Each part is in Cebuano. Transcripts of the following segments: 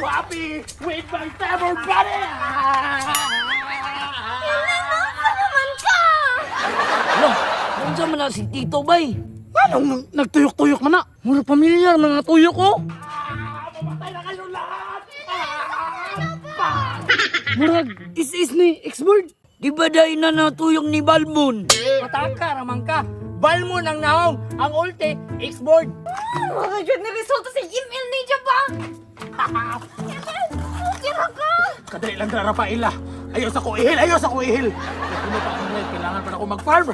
happy with my summer body! Ano naman ka? Ano? Unsa man na si Tito bay? Anong nagtuyok-tuyok man na? Mura pamilyar mga tuyok ko. Mamatay na kayo lahat! Murag is-is ni ex-bird. Di ba dahil na natuyok ni Balmon? Mataka ramang ka. Balmon ang naong, ang ulte, ex-board. Mga dyan ni resulta sa email niya ba? Okay ra ka? Kadali lang na Rafaela. Ayaw sa ko ihil, ayaw sa ko ihil. Ano pa akong life, kailangan pa na ako mag-farm.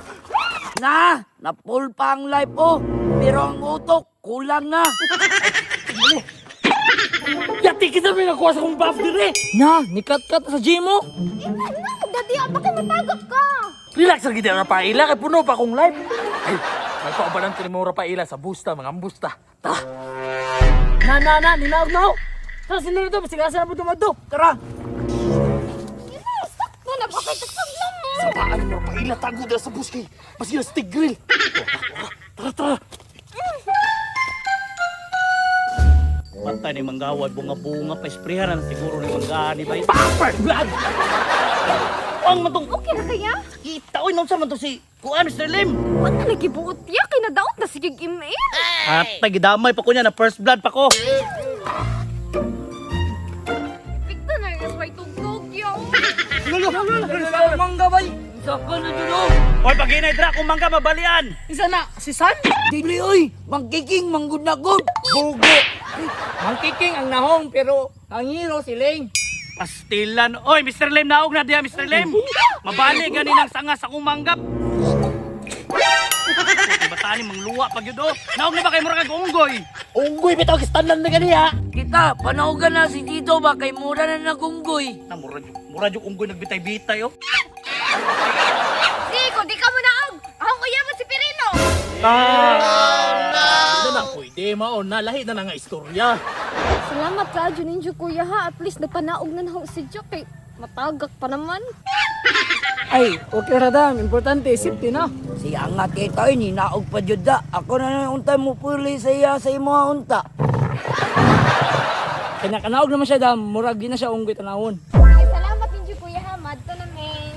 Na, napul pa ang life oh. Pero ang utok, kulang na. Yati kita may nakuha sa kong buff dire. Na, nikat-kat sa gym mo. Dadi, bakit matagak ka? Relax lang kita Rafaela, kay puno pa akong life. Ay, may paubalan ka ni mo Rafaela sa busta, mga busta. Tara. Na, na, na, ninaog na ako. Tara, sinunod to, basig asa na po dumadto. Tara. Sakto na, bakit lang mo? Sabaan mo Rafaela, tago dira sa buske. Basig na stick grill. Tara, tara. Patay ni manggawad, bunga-bunga pa, esprehan na siguro ni manggahan ni bay. First blood! Ang matong Okay ra kaya? kita, oy, naunsa man to si Kuan, Mr. Lim. Wala lagi buot ya, kay nadaot na sige email. At gidamay pa ko niya na first blood pa ko. Pikta na yung may tugtog yo. Mangga bay. Isa ka na dyan oh. Oy, paginay dra kung mangga mabalian. Isa na, si San? Dili oy, mangkiking manggod na gud. Bugo. Mangkiking ang nahong, pero ang hero si Ling. Pastilan. Oy, Mr. Lim, naog na diya, Mr. Lim. Mabali gani ng sanga sa kong manggap. Bataan ni mangluwa pag yun, oh. Naog na ba kay mura kag unggoy? Unggoy bitaw gistanlan na ganiya. Kita, panaugan na si Tito ba kay mura na nagunggoy. Na mura mura jud unggoy nagbitay-bitay, oh. Di ko, di ka mo naog. Akong kuya mo si Pirino. Hindi na pwede maon na lahi na na nga istorya. Salamat ka, ninyo kuya ha. At least napanaog na naog si Jack kay matagak pa naman. Ay, okay ra dam. Importante, safety na. Si angat kay tayo ni naog pa jud da. Ako na lang unta mo puli sa iya sa imo unta. Kanya kanaog naman siya dam, murag di na siya unggoy tanawon. Sige, salamat ninyo kuya ha. Madto na men.